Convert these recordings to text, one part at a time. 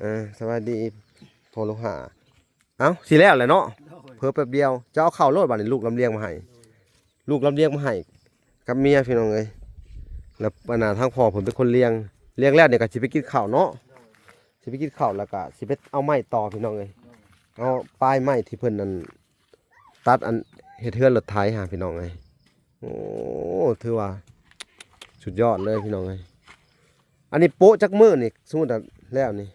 ເອີ ສະບາຍດີພໍ່ລູກຫ້າ. ເອົ້າ ຊິແລ້ວແຫຼະເນາະ ໂດຍ ເພີແປັບດຽວ. ເຈົ້າເອົາເຂົ້າໂລດ ບາດນີ້ລູກລຳລຽງມາໃຫ້ ໂດຍ ລູກລຳລຽງມາໃຫ້ກັບເມຍ ພີ່ນ້ອງເອີຍ. ແລ້ວອັນນ່າ ທາງພໍ່ເພິ່ນເປັນຄົນລຽງ ລຽງແລ້ວນີ້ກໍຊິໄປກິນເຂົ້າເນາະ ໂດຍ ຊິໄປກິນເຂົ້າ ແລ້ວກໍຊິໄປເອົາໄມ້ຕໍ່ ພີ່ນ້ອງເອີຍ ໂດຍ ເອົາປາຍໄມ້ທີ່ເພິ່ນນັ້ນ ຕັດອັນເຮັດເຮືອນລົດໄຖຫາ ພີ່ນ້ອງເອີຍ. ໂອ້ ຖືວ່າສຸດຍອດເລີຍ ພີ່ນ້ອງເອີຍ. ອັນນີ້ໂປະຈັກມື້ນີ້ ສົມມຸດວ່າແລ້ວນີ້?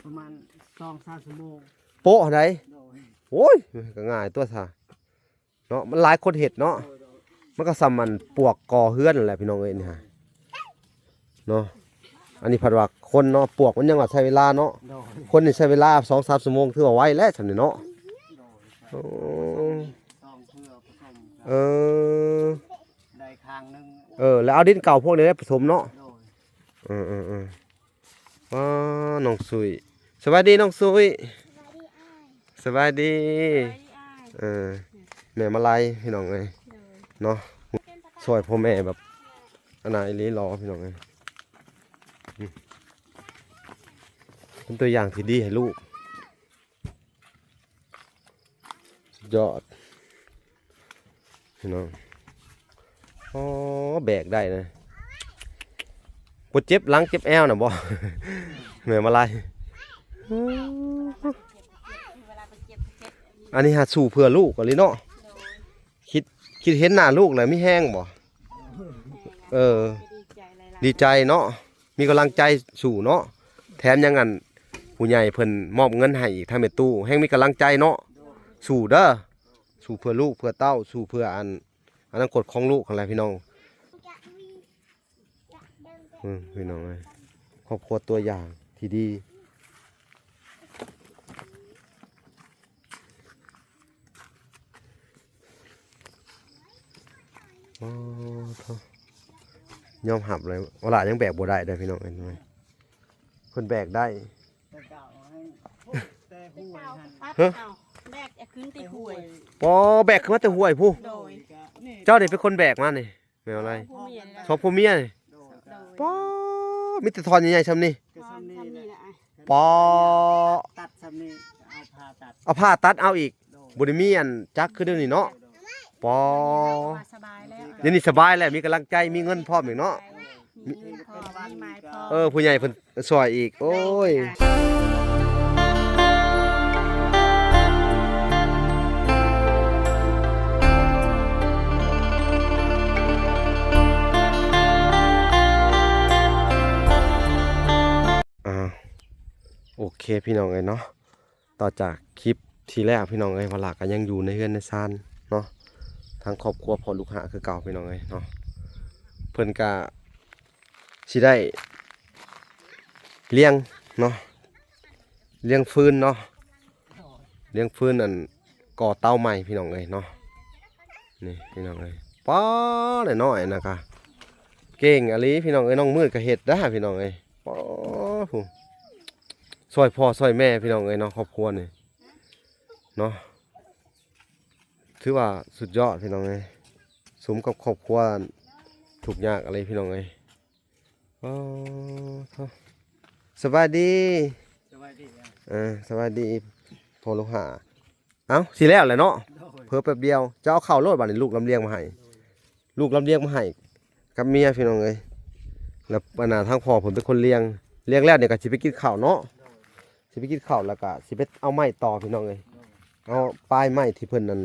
ປະມານສອງສາມຊົ່ວໂມງ ໂປະຫັ້ນໃດ. ໂດຍ ໂອ້ຍ ກໍງ່າຍຕົວຊະເນາະ ມັນຫຼາຍຄົນເຮັດເນາະ. ໂດຍ ໂດຍ ມັນກໍສ່ຳອັນປວກກໍ່ເຮືອນນັ້ນແຫຼະ ພີ່ນ້ອງເອີຍ ນີ້ຫາ ເນາະ. ອັນນີ້ພັດວ່າຄົນເນາະ ປວກມັນຍັງວ່າໃຊ້ເວລາເນາະ. ໂດຍ ຄົນນີ້ໃຊ້ເວລາສອງສາມຊົ່ວໂມງ ຖືວ່າໄວແລ້ວສ່ຳນີ້ເນາະ. ໂດຍ ໂອ້ ສອງເທື່ອປະສົມກັນ ເອີ ໄດ້ຂ້າງໜຶ່ງ. ເອີ ແລ້ວເອົາດິນເກົ່າພວກນີ້ໄປປະສົມເນາະ. ໂດຍ ເອີໆໆ. ວ້າ ນ້ອງສຸຍ ສະບາຍດີນ້ອງສຸຍ. ສະບາຍດີອ້າຍ ສະບາຍດີ. ສະບາຍດີອ້າຍ. ເອີ ແມ່ມາໄລ ພີ່ນ້ອງເອີຍ ໂດຍ ເນາະ ຊ່ອຍພໍ່ແມ່ແບບອັນນັ້ນອີ່ຫຼີຫຼໍ ພີ່ນ້ອງເອີຍ. ອືມ ເປັນຕົວຢ່າງທີ່ດີໃຫ້ລູກ ສຸດຍອດ ພີ່ນ້ອງ. ອໍ ແບກໄດ້ນະ ບໍ່ເຈັບຫຼັງເຈັບແອວນະບໍ່? ແມ່ມາໄລ ເວລາໄປເຈັບ ເຈັບ ອັນນີ້ຫາສູ້ເພື່ອລູກອີ່ຫຼີເນາະ. ໂດຍ ຄິດ ຄິດເຫັນໜ້າລູກແລ້ວມີແຮງບໍ່? ເອີ ດີໃຈຫຼາຍໆ ດີໃຈເນາະ ມີກຳລັງໃຈສູ້ເນາະ. ແຖມຍັງອັນ ຜູ້ໃຫຍ່ເພິ່ນມອບເງິນໃຫ້ອີກ ທາງແມ່ຕູ້ ແຮງມີກຳລັງໃຈເນາະ. ໂດຍ ສູ້ເດີ ສູ້ເພື່ອລູກເພື່ອເຕົ້າ ສູ້ເພື່ອອັນ ອະນາຄົດຂອງລູກຫັ້ນແຫຼະ ພີ່ນ້ອງ. ເບິ່ງ ພີ່ນ້ອງເອີຍ ຄອບຄົວຕົວຢ່າງທີ່ດີ. ອໍ ໂທ້ ຍອມຮັບເລີຍ ເວລາຍັງແບກບໍ່ໄດ້ເດີ ພີ່ນ້ອງເອີຍ. ເພິ່ນແບກໄດ້ ແຕ່ເກົ່າໃຫ້ ໂອ້ ແຕ່ຫ້ວຍຫັ້ນ ຮະ ເອົາ ແບກຂຶ້ນແຕ່ຫ້ວຍ. ອໍ ແບກຂຶ້ນມາແຕ່ຫ້ວຍພຸ້ນ. ໂດຍ ເຈົ້ານີ້ເປັນຄົນແບກມານີ້ ແມ່ນບໍ່ໄລ? ສອງຜົວເມຍນີ້ ໂດຍ ໂດຍ ປໍ ມີແຕ່ທ່ອນໃຫຍ່ໆຊ່ຳນີ້ ກໍຊ່ຳນີ້ແຫຼະ. ປໍ ຕັດຊ່ຳນີ້ ເອົາຜ່າຕັດ ເອົາຜ່າຕັດເອົາອີກ. ໂດຍ ບໍ່ໄດ້ມີອັນຈັກຄືດຽວນີ້ເນາະ. ໂດຍ ປໍ ສະບາຍແລ້ວ ດຽວນີ້ສະບາຍແລ້ວ ມີກຳລັງໃຈ ມີເງິນພ້ອມອີກເນາະ. ໂດຍ ມີເງິນພ້ອມ ມີໄມ້ພ້ອມ ເອີ ຜູ້ໃຫຍ່ເພິ່ນຊ່ອຍອີກ ໂອ້ຍ. ອ່າ ໂອເຄ ພີ່ນ້ອງເອີຍເນາະ. ຕໍ່ຈາກຄລິບທີ່ແລ້ວ ພີ່ນ້ອງເອີຍ ວາລາກໍຍັງຢູ່ໃນເຮືອນໃນຊານເນາະ ທາງຄອບຄົວພໍ່ລູກຫ້າຄືເກົ່າ ພີ່ນ້ອງເອີຍເນາະ. ເພິ່ນກະຊິໄດ້ລຽງເນາະ ລຽງຟືນເນາະ ລຽງຟືນ ອັນ ກໍ່ເຕົາໃໝ່ ພີ່ນ້ອງເອີຍເນາະ. ນີ້ ພີ່ນ້ອງເອີຍ ປ້າ ນ້ອຍໆນະກະ ເກັ່ງອີ່ຫຼີ ພີ່ນ້ອງເອີຍ. ນ້ອງມືດກໍເຮັດໄດ້ ພີ່ນ້ອງເອີຍ ປ້າ ຜູ້ ຊ່ອຍພໍ່ຊ່ອຍແມ່ ພີ່ນ້ອງເອີຍເນາະ. ຄອບຄົວນີ້ເນາະ ຖືວ່າສຸດຍອດ ພີ່ນ້ອງເອີຍ ສົມກັບຄອບຄົວທຸກຍາກອີ່ຫຼີ ພີ່ນ້ອງເອີຍ. ອໍ ໂທ້ ສະບາຍດີ ສະບາຍດີ. ເອີ ສະບາຍດີພໍ່ລູກຫ້າ. ເອົ້າ ຊິແລ້ວແຫຼະເນາະ ໂດຍ ເພີແປັບດຽວ. ເຈົ້າເອົາເຂົ້າໂລດ ບາດນີ້ລູກລຳລຽງມາໃຫ້ ລູກລຳລຽງມາໃຫ້ກັບເມຍ ພີ່ນ້ອງເອີຍ. ແລ້ວອັນນ່າ ທາງພໍ່ເພິ່ນເປັນຄົນລຽງ ລຽງແລ້ວນີ້ກໍຊິໄປກິນເຂົ້າເນາະ ໂດຍ ຊິໄປກິນເຂົ້າ ແລ້ວກໍຊິໄປເອົາໄມ້ຕໍ່ ພີ່ນ້ອງເອີຍ ໂດຍ ເອົາປາຍໄມ້ທີ່ເພິ່ນນັ້ນ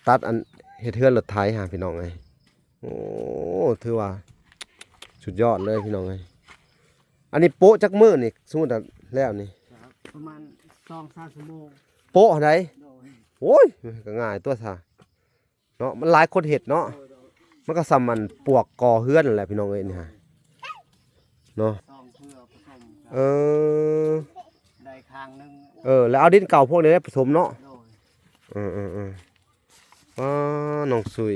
ຕັດອັນເຮັດເຮືອນລົດໄຖຫາ ພີ່ນ້ອງເອີຍ. ໂອ້ ຖືວ່າສຸດຍອດເລີຍ ພີ່ນ້ອງເອີຍ. ອັນນີ້ໂປະຈັກມື້ນີ້ ສົມມຸດວ່າແລ້ວນີ້? ປະມານສອງສາມຊົ່ວໂມງ ໂປະຫັ້ນໃດ. ໂດຍ ໂອ້ຍ ກໍງ່າຍຕົວຊະເນາະ ມັນຫຼາຍຄົນເຮັດເນາະ. ໂດຍ ໂດຍ ມັນກໍສ່ຳອັນປວກກໍ່ເຮືອນນັ້ນແຫຼະ ພີ່ນ້ອງເອີຍ ນີ້ຫາເນາະ. ສອງເທື່ອປະສົມກັນ ເອີ ໄດ້ຂ້າງໜຶ່ງ. ເອີ ແລ້ວເອົາດິນເກົ່າພວກນີ້ໄປປະສົມເນາະ. ໂດຍ ເອີໆໆ. ອໍ ນ້ອງສຸຍ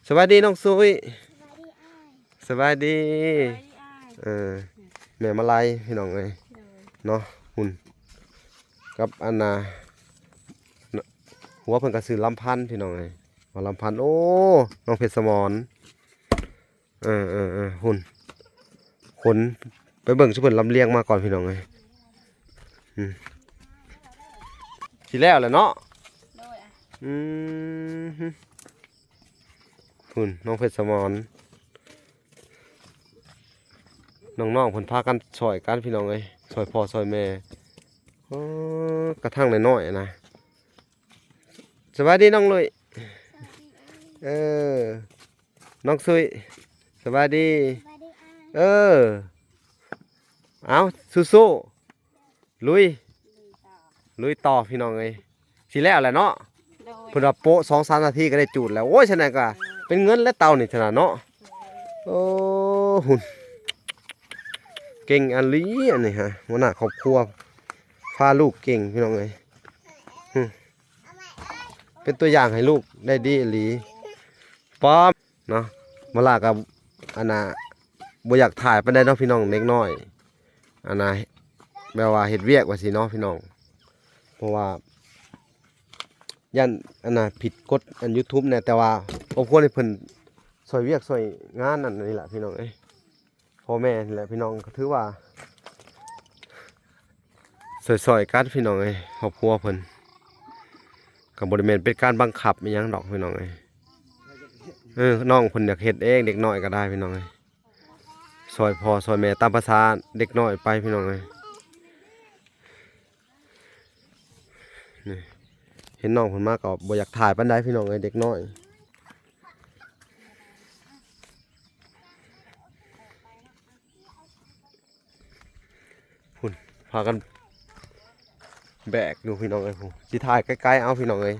ສະບາຍດີນ້ອງສຸຍ. ສະບາຍດີອ້າຍ ສະບາຍດີ ສະບາຍດີອ້າຍ. ເອີ ແມ່ມາໄລ ພີ່ນ້ອງເອີຍ ໂດຍ ເນາະ. ຫຸ່ນ ກັບອັນນ່າ ຜົວເພິ່ນກໍຊື່ລຳພັນ ພີ່ນ້ອງເອີຍ ວ່າລຳພັນ. ໂອ້ ນ້ອງເພັດສະໝອນ. ເອີໆໆ ຫຸ່ນ ຂົນ ໄປເບິ່ງຊຸເພິ່ນລຳລຽງມາກ່ອນ ພີ່ນ້ອງເອີຍ. ອືມ ຊິແລ້ວແຫຼະເນາະ. ໂດຍ ອືມ ພຸ້ນ ນ້ອງເພັດສະໝອນ ນ້ອງໆເພິ່ນພາກັນຊ່ອຍກັນພີ່ນ້ອງເອີຍ ຊ່ອຍພໍ່ຊ່ອຍແມ່. ໂອ້ ກະທັງນ້ອຍໆນະ. ສະບາຍດີນ້ອງລຸຍ. ເອີ ນ້ອງຊຸຍ ສະບາຍດີ. ເອີ ເອົາ ສູ້ໆ ລຸຍ ລຸຍຕໍ່ພີ່ນ້ອງເອີຍ. ຊິແລ້ວແຫຼະເນາະ. ໂດຍ ເພິ່ນວ່າໂປະສອງສາມນາທີກໍໄດ້ຈູດແລ້ວ. ໂອ້ຍ ຊັ້ນນະກໍເປັນເງິນແລ້ວເຕົານີ້ຊັ້ນນະເນາະ. ໂອ້ ຫຸ່ນ ເກັ່ງອີ່ຫຼີອັນນີ້ຮະ ຫົວໜ້າຄອບຄົວ ພາລູກເກັ່ງພີ່ນ້ອງເອີຍ. ຫຶ ເປັນຕົວຢ່າງໃຫ້ລູກໄດ້ດີອີ່ຫຼີ. ປ້ອມ ເນາະ ມາລາກໍ ອັນນ່າ ບໍ່ຢາກຖ່າຍປານໃດເນາະພີ່ນ້ອງ ເດັກນ້ອຍ ອັນນ່າ ແບບວ່າເຮັດວຽກວ່າຊີ້ເນາະພີ່ນ້ອງ ເພາະວ່າຢ້ານ ອັນນ່າ ຜິດກົດອັນ YouTube ແດ່ ແຕ່ວ່າກໍຄວນໃຫ້ເພິ່ນຊ່ອຍວຽກຊ່ອຍງານອັນນີ້ລະພີ່ນ້ອງເອີຍ. ພໍ່ແມ່ນີ້ແຫຼະພີ່ນ້ອງ ກໍຖືວ່າຊ່ອຍໆກັນພີ່ນ້ອງເອີຍ ຄອບຄົວເພິ່ນ ກໍບໍ່ໄດ້ແມ່ນເປັນການບັງຄັບອີ່ຫຍັງດອກພີ່ນ້ອງເອີຍ. ເອີ ນ້ອງເພິ່ນຢາກເຮັດເອງ ເດັກນ້ອຍກໍໄດ້ພີ່ນ້ອງເອີຍ ຊ່ອຍພໍ່ຊ່ອຍແມ່ຕາມພາສາເດັກນ້ອຍໄປພີ່ນ້ອງເອີຍ. ນີ້ ເຫັນນ້ອງເພິ່ນມາກໍບໍ່ຢາກຖ່າຍປານໃດພີ່ນ້ອງເອີຍ ເດັກນ້ອຍ. ພຸ້ນ ພາກັນແບກຢູ່ພີ່ນ້ອງເອີຍ ພຸ້ນ ຊິຖ່າຍໃກ້ໆ ເອົາພີ່ນ້ອງເອີຍ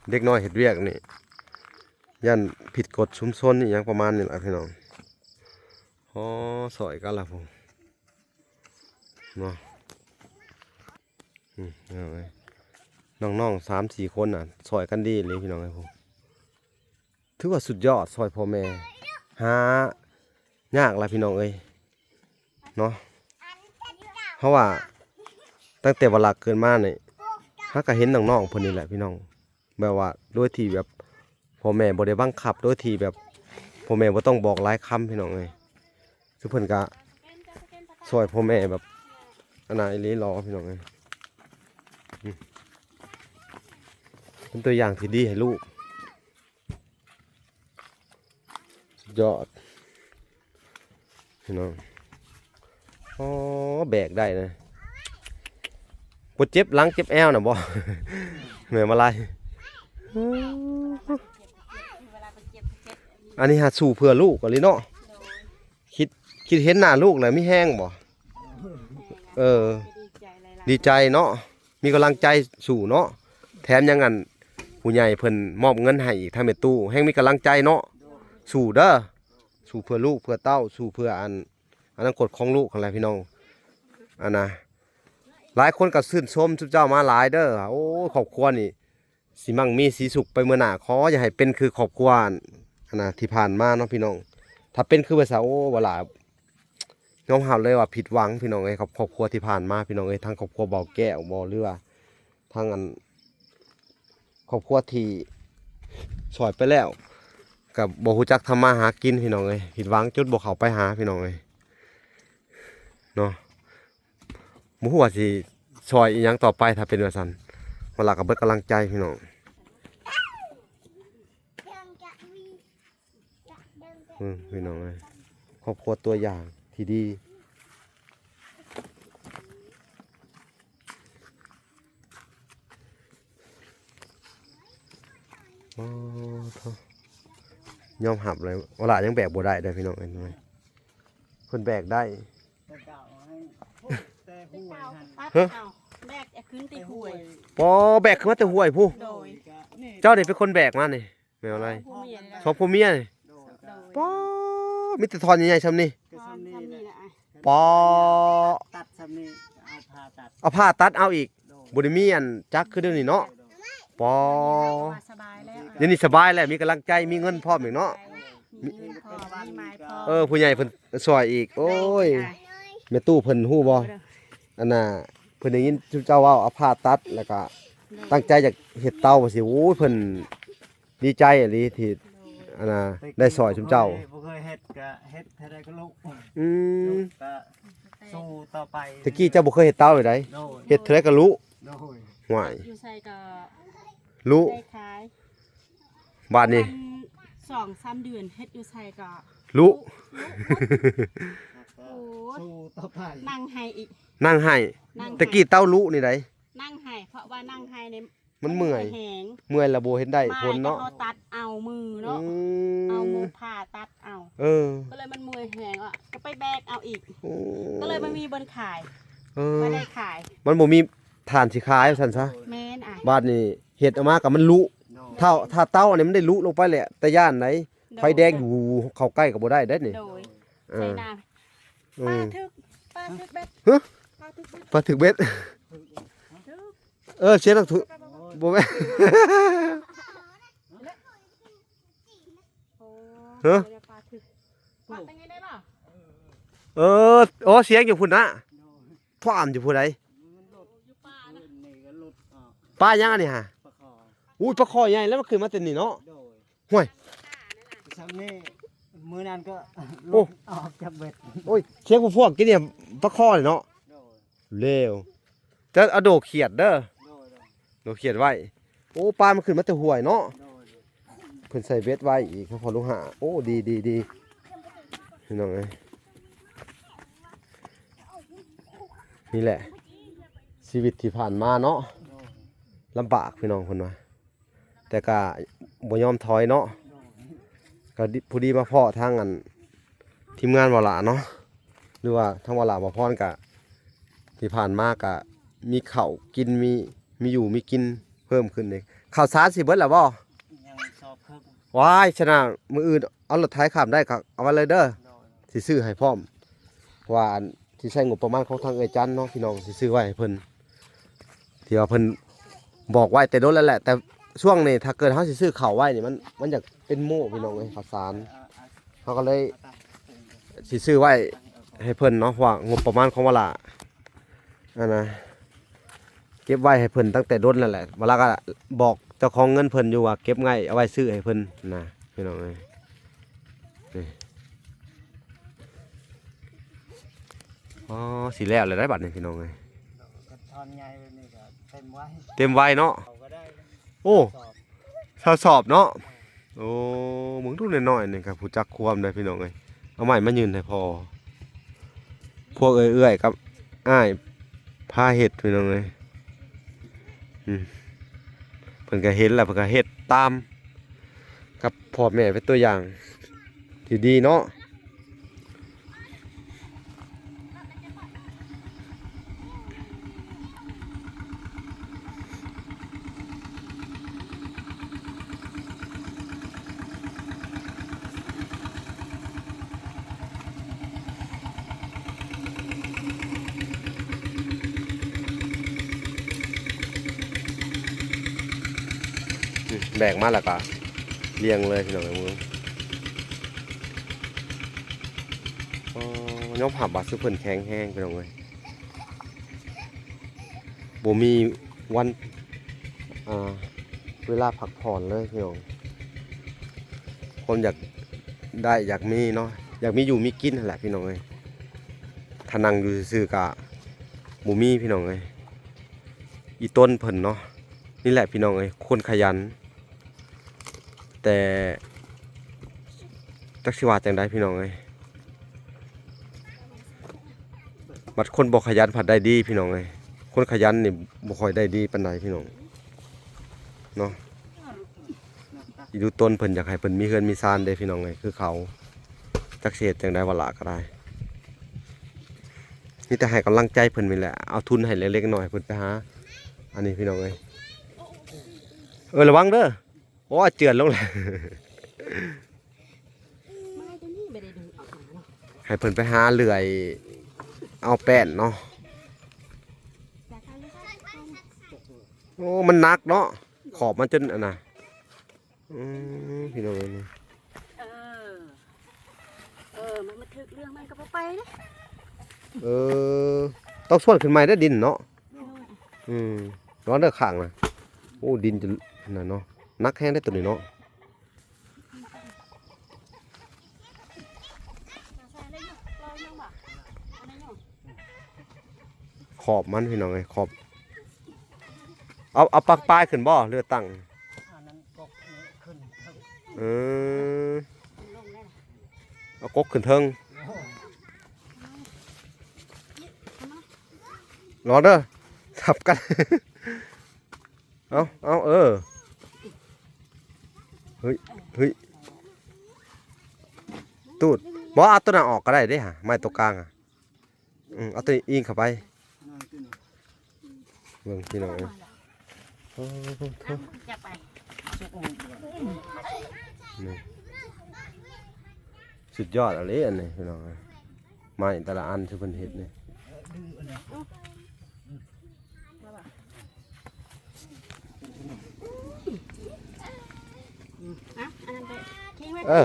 ເດັກນ້ອຍເຮັດວຽກນີ້ ຢ້ານຜິດກົດຊຸມຊົນອີ່ຫຍັງປະມານນີ້ລະພີ່ນ້ອງ. ອໍ ຊ່ອຍກັນລະພຸ້ນເນາະ. ອືມ ພີ່ນ້ອງເອີຍ ນ້ອງໆສາມສີ່ຄົນນະ ຊ່ອຍກັນດີອີ່ຫຼີພີ່ນ້ອງເອີຍ ພຸ້ນ. ຖືວ່າສຸດຍອດ ຊ່ອຍພໍ່ແມ່ ຫາຍາກຫຼາຍພີ່ນ້ອງເອີຍເນາະ. ເຮົາວ່າຕັ້ງແຕ່ວ່າລາເກີດມານີ້ ເຮົາກໍເຫັນນ້ອງໆເພິ່ນນີ້ແຫຼະພີ່ນ້ອງ ແບບວ່າໂດຍທີ່ແບບພໍ່ແມ່ບໍ່ໄດ້ບັງຄັບ ໂດຍທີ່ແບບພໍ່ແມ່ບໍ່ຕ້ອງບອກຫຼາຍຄຳພີ່ນ້ອງເອີຍ. ຄືເພິ່ນກະຊ່ອຍພໍ່ແມ່ແບບອັນນັ້ນອີ່ຫຼີຫຼໍພີ່ນ້ອງເອີຍ. ອືມ ເປັນຕົວຢ່າງທີ່ດີໃຫ້ລູກ. ສຸດຍອດພີ່ນ້ອງ. ອໍ ແບກໄດ້ນະ ບໍ່ເຈັບຫຼັງເຈັບແອວນະບໍ່ ແມ່ມາລາຍ. ອັນນີ້ຫາສູ້ເພື່ອລູກອີ່ຫຼີເນາະ. ຄິດ ຄິດເຫັນໜ້າລູກແລ້ວມີແຮງບໍ່? ເອີ ດີໃຈເນາະ ມີກຳລັງໃຈສູ້ເນາະ. ແຖມຍັງອັນ ຜູ້ໃຫຍ່ເພິ່ນມອບເງິນໃຫ້ອີກ ທາງແມ່ຕູ້ແຮ່ງມີກຳລັງໃຈເນາະ. ສູ້ເດີ ສູ້ເພື່ອລູກເພື່ອເຕົ້າ ສູ້ເພື່ອອັນ ອະນາຄົດຂອງລູກຫັ້ນແຫຼະພີ່ນ້ອງ. ອັນນະ ຫຼາຍຄົນກໍຊື່ນຊົມຊຸມເຈົ້າມາຫຼາຍເດີ. ໂອ້ຍ ຄອບຄົວນີ້ ຊິໝັ່ງມີສີສຸກໄປເມືອໜ້າ ຂໍຢ່າໃຫ້ເປັນຄືຄອບຄົວອັນ ອັນນະ ທີ່ຜ່ານມາເນາະພີ່ນ້ອງ. ຖ້າເປັນຄືວ່າຊະ ໂອ້ ວະລາ ຍອມຮັບເລີຍວ່າຜິດຫວັງພີ່ນ້ອງເອີຍ ກັບຄອບຄົວທີ່ຜ່ານມາພີ່ນ້ອງເອີຍ. ທັງຄອບຄົວເບົາແກ້ວບໍ ຫຼືວ່າທັງອັນ ຄອບຄົວທີ່ຊ່ອຍໄປແລ້ວ ກໍບໍ່ຮູ້ຈັກທຳມາຫາກິນພີ່ນ້ອງເອີຍ. ຜິດຫວັງຈົນບໍ່ເຂົ້າໄປຫາພີ່ນ້ອງເອີຍເນາະ. ບໍ່ຮູ້ວ່າຊິຊ່ອຍອີ່ຫຍັງຕໍ່ໄປ ຖ້າເປັນວ່າຊັ້ນ. ວະລາກໍເບິດກຳລັງໃຈພີ່ນ້ອງເອີຍ. ເບິ່ງພີ່ນ້ອງເອີຍ ຄອບຄົວຕົວຢ່າງທີ່ດີ. ໂອ້ໂທ້ ຍອມຮັບເລີຍ ວະລາຍັງແບກບໍ່ໄດ້ເດີພີ່ນ້ອງເອີຍ. ເພິ່ນແບກໄດ້ ແຕ່ເກົ່າໃຫ້ ແຕ່ຫ້ວຍຫັ້ນ ຮະ ເອົາ ແບກຂຶ້ນແຕ່ຫ້ວຍ ປໍ ແບກຂຶ້ນມາແຕ່ຫ້ວຍພຸ້ນ. ໂດຍ ເຈົ້ານີ້ເປັນຄົນແບກມານີ້ ແມ່ນບໍ່? ສອງຜົວເມຍນີ້ ສອງຜົວເມຍນີ້ ໂດຍ ໂດຍ ປໍ ມີແຕ່ທ່ອນໃຫຍ່ໆຊ່ຳນີ້ ກໍຊ່ຳນີ້ແຫຼະ ປາ ຕັດຊ່ຳນີ້ ເອົາຜ່າຕັດ ເອົາຜ່າຕັດເອົາອີກ ໂດຍ ບໍ່ໄດ້ມີອັນຈັກຄືດຽວນີ້ເນາະ ໂດຍ ໂດຍ ປາ ສະບາຍແລ້ວ ດຽວນີ້ສະບາຍແລ້ວ ມີກຳລັງໃຈ ມີເງິນພ້ອມອີກເນາະ ມີເງິນພ້ອມ ມີໝາຍພ້ອມ ເອີ ຜູ້ໃຫຍ່ເພິ່ນຊ່ອຍອີກ ໂອ້ຍ ໂດຍ ແມ່ຕູ້ເພິ່ນຮູ້ບໍ່ ອັນນ່າ ເພິ່ນໄດ້ຍິນເຈົ້າເວົ້າ ເອົາຜ່າຕັດ ແລ້ວກະ ໂດຍ ຕັ້ງໃຈຢາກເຮັດເຕົາວ່າຊີ້ ໂອ້ຍ ເພິ່ນ ດີໃຈອີ່ຫຼີທີ່ ໂດຍ ອັນນ່າ ໄດ້ຊ່ອຍຊຸມເຈົ້າ ບໍ່ເຄີຍເຮັດກະເຮັດເທົ່າໃດກໍລຸກ ອືມ ລຸກກະ ກ ສູ້ຕໍ່ໄປ. ແຕ່ກີ້ເຈົ້າບໍ່ເຄີຍເຮັດເຕົ່າໃດ ໂດຍ ເຮັດເທົ່າໃດກໍລຸ ໂດຍ ຫ້ວຍ ຢູ່ໃສກໍລຸ ໄດ້ຂາຍ. ບາດນີ້ ປະມານສອງສາມເດືອນ ເຮັດຢູ່ໃສກໍລຸ ລຸ ໂອ້ຍ ສູ້ຕໍ່ໄປ ນັ່ງໄຫ້ອີກ ນັ່ງໄຫ້ ນັ່ງໄຫ້ ແຕ່ກີ້ເຕົ່າລຸນີ້ໃດ ນັ່ງໄຫ້ ເພາະວ່ານັ່ງໄຫ້ນີ້ ມັນເມື່ອຍ ເມື່ອຍແຮງ ເມື່ອຍແລ້ວບໍ່ເຮັດໄດ້ ມາ ຜົນເນາະ ກໍເຮົາຕັດເອົາມືເນາະ ອືມ ເອົາມືຜ່າຕັດເອົາ ເອີ ກໍເລີຍມັນເມື່ອຍແຮງ ກໍໄປແບກເອົາອີກ ໂອ້ ກໍເລີຍບໍ່ມີບ່ອນຂາຍ ເອີ ບໍ່ໄດ້ຂາຍ ມັນບໍ່ມີຖານຊິຂາຍວ່າຊັ້ນຊະ ແມ່ນອ້າຍ ບາດນີ້ເຮັດອອກມາກໍມັນລຸ ໂດຍ ຖ້າ ຖ້າເຕົ່າອັນນີ້ມັນໄດ້ລຸລົງໄປແຫຼະ ແຕ່ຢ້ານໃດ ໂດຍ ໄຟແດງຢູ່ ເຂົ້າໃກ້ກໍບໍ່ໄດ້ເດ້ນີ້ ໂດຍ ເອີ ໃສ່ນ້ຳ ອືມ ປາຖືກ ປາຖືກເບັດ ຮະ ປາຖືກເບັດ ປາຖືກເບັດ ຖືກ ເອີ ສຽງດັງທຸ ບໍ່ແມ່ນ ໂອ້ ຮະ ປາຖືກ ປາເປັນໄງໄດ້ບໍ່ ເອີ ໂອ້ ສຽງຢູ່ພຸ້ນນະ ພວາມຢູ່ຜູ້ໃດ ຢູ່ປ່ານະ ປາຫຍັງອັນນີ້ຫະ ປາຄໍ່ ອຸ້ຍ ປາຄໍ່ໃຫຍ່ ແລ້ວມັນຂຶ້ນມາແຕ່ນີ້ເນາະ ໂດຍ ຫ້ວຍ ຊ່ຳນີ້ ມື້ນັ້ນກໍ ໂອ້ ອອກຈາກເບັດ ໂອ້ຍ ສຽງພວກກິນນີ້ປາຄໍ່ນີ້ເນາະ ໂດຍ ເລວ ຈະເອົາໂດຂຽດເດີ ໂດຍ ໂດຂຽດໄວ້ ໂອ້ ປາມັນຂຶ້ນມາແຕ່ຫ້ວຍເນາະ ໂດຍ ເພິ່ນໃສ່ເບັດໄວ້ອີກ ພໍ່ລູກຫ້າ ໂອ້ ດີ ດີ ດີ ພີ່ນ້ອງເອີຍ ນີ້ແຫຼະ ຊີວິດທີ່ຜ່ານມາເນາະ ໂດຍ ລຳບາກ ພີ່ນ້ອງເພິ່ນວ່າ ແຕ່ກະບໍ່ຍອມຖອຍເນາະ ກະດີ ພໍດີມາພໍ້ທາງອັນ ທີມງານວາລາເນາະ ຫຼືວ່າທາງວາລາບໍ່ພອນກະ ທີ່ຜ່ານມາກະມີເຂົ້າກິນ ມີ ມີຢູ່ມີກິນເພີ່ມຂຶ້ນອີກ ເຂົ້າສານຊິເບິດແລ້ວບໍ່ ຍັງສອບເຄິ່ງ ວ້າຍ ຊະນະ ມື້ອື່ນເອົາລົດໄຖຂ້າມໄດ້ກໍເອົາໄວ້ເລີຍເດີ ໂດຍ ຊິຊື້ໃຫ້ພ້ອມ ເພາະວ່າອັນຊິໃຊ້ງົບປະມານຂອງທາງເອື້ອຍຈັນເນາະ ພີ່ນ້ອງ ຊິຊື້ໄວ້ໃຫ້ເພິ່ນ ທີ່ວ່າເພິ່ນບອກໄວ້ແຕ່ດົນແລ້ວແຫຼະ ແຕ່ຊ່ວງນີ້ຖ້າເກີດເຮົາຊິຊື້ເຂົ້າໄວ້ນີ້ ມັນ ມັນຢາກເປັນໂມ້ ພີ່ນ້ອງເອີຍ ເຂົ້າສານ ເຮົາກໍເລີຍຊິຊື້ໄວ້ໃຫ້ເພິ່ນເນາະ ເພາະວ່າງົບປະມານຂອງວາລາ ອັນນະ ເກັບໄວ້ໃຫ້ເພິ່ນຕັ້ງແຕ່ດົນແລ້ວແຫຼະ ວາລາກໍບອກເຈົ້າຂອງເງິນເພິ່ນຢູ່ວ່າເກັບໄວ້ ເອົາໄວ້ຊື້ໃຫ້ເພິ່ນນະ ພີ່ນ້ອງເອີຍ ນີ້ ອໍ ຊິແລ້ວແລ້ວໄດ໋ບັດນີ້ ພີ່ນ້ອງເອີຍ ກະທ່ອນໃຫຍ່ແບບນີ້ກໍເຕັມໄວ້ ເຕັມໄວ້ເນາະ ເອົາກໍໄດ້ ໂອ້ ຊາວສອບເນາະ ໂອ້ ເບິ່ງດູນ້ອຍໆ ນີ້ກໍຮູ້ຈັກຄວາມໄດ໋ ພີ່ນ້ອງເອີຍ ເອົາໄມ້ມາຍື່ນໃຫ້ພໍ່ ພວກເອື້ອຍໆ ກັບອ້າຍພາເຮັດ ພີ່ນ້ອງເອີຍ ອືມ ເພິ່ນກໍເຫັນແລ້ວ ເພິ່ນກໍເຮັດຕາມ ກັບພໍ່ແມ່ເປັນຕົວຢ່າງທີ່ດີເນາະ ແບກມາແລ້ວກໍລຽງເລີຍ ພີ່ນ້ອງເອີຍ ເບິ່ງ ອໍ ຍອມຮັບວ່າຊຸມເພິ່ນແຂງແຮງ ພີ່ນ້ອງເອີຍ ບໍ່ມີວັນ ອ່າ ເວລາພັກຜ່ອນເລີຍ ພີ່ນ້ອງ ຄວາມຢາກໄດ້ຢາກມີເນາະ ຢາກມີຢູ່ມີກິນຫັ້ນແຫຼະ ພີ່ນ້ອງເອີຍ ຖ້ານັ່ງຢູ່ຊື່ໆ ກະບໍ່ມີ ພີ່ນ້ອງເອີຍ ອີ່ຕົນເພິ່ນເນາະ ນີ້ແຫຼະ ພີ່ນ້ອງເອີຍ ຄົນຂະຫຍັນ ແຕ່ຈັກຊິວ່າຈັ່ງໃດ ພີ່ນ້ອງເອີຍ ບັດຄົນບໍ່ຂະຫຍັນພັດໄດ້ດີ ພີ່ນ້ອງເອີຍ ຄົນຂະຫຍັນນີ້ບໍ່ຄ່ອຍໄດ້ດີປານໃດ ພີ່ນ້ອງເນາະ ອີ່ດູຕົນເພິ່ນຢາກໃຫ້ເພິ່ນມີເຮືອນມີຊານເດ້ ພີ່ນ້ອງເອີຍ ຄືເຂົາ ຈັກຊິເຮັດຈັ່ງໃດ ວາລາກໍໄດ້ ມີແຕ່ໃຫ້ກຳລັງໃຈເພິ່ນນີ້ແຫຼະ ເອົາທຶນໃຫ້ເລັກໆ ນ້ອຍໆ ເພິ່ນໄປຫາ ອັນນີ້ ພີ່ນ້ອງເອີຍ ເອີ ລະວັງເດີ ໂອ້ ເຈື່ອນລົງແລ້ວ ໃຫ້ເພິ່ນໄປຫາເລື່ອຍເອົາແປ້ນເນາະ ໂອ້ ມັນໜັກເນາະ ຂອບມັນຈົນອັນນ່າ ອືມ ພີ່ນ້ອງເອີຍ ເອີ ເອີ ມັນ ມັນຖືກເລື່ອງມັນກໍບໍ່ໄປເດ້ ເອີ ຕ້ອງຊວນຂຶ້ນໃໝ່ເດ້ ດິນເນາະ ອືມ ລະວັງເດີຂ້າງນະ ໂອ້ ດິນຈະນັ້ນເນາະ ໜັກແຮງເດ້ໂຕນີ້ເນາະ. ໃສ່ໄດ້ຢູ່ ລອຍໜຶ່ງບໍ່ ອັນນີ້ຢູ່ ຂອບມັນພີ່ນ້ອງເອີຍ ຂອບ ເອົາ ເອົາປັກປາຍຂຶ້ນບໍ່ ຫຼືຕັ້ງ? ອັນນັ້ນກໍຂຶ້ນເທິງ ເອີ ເອົາກົກຂຶ້ນເທິງ ລອງເດີ ທັບກັນ ເອົາ ເອົາ ເອີ ເຮີ້ຍ ເຮີ້ຍ ຕູດ ບໍ່ ເອົາຕົວນັ້ນອອກກໍໄດ້ເດ້ຫາ ໄມ້ຕົວກາງອະ ອືມ ເອົາຕົວນີ້ອີງເຂົ້າໄປ ເບິ່ງພີ່ນ້ອງເອີຍ ໂອ້ໂຫ ນີ້ ສຸດຍອດອີ່ຫຼີອັນນີ້ພີ່ນ້ອງເອີຍ ໄມ້ແຕ່ລະອັນທີ່ເພິ່ນເຮັດນີ້ ເອີ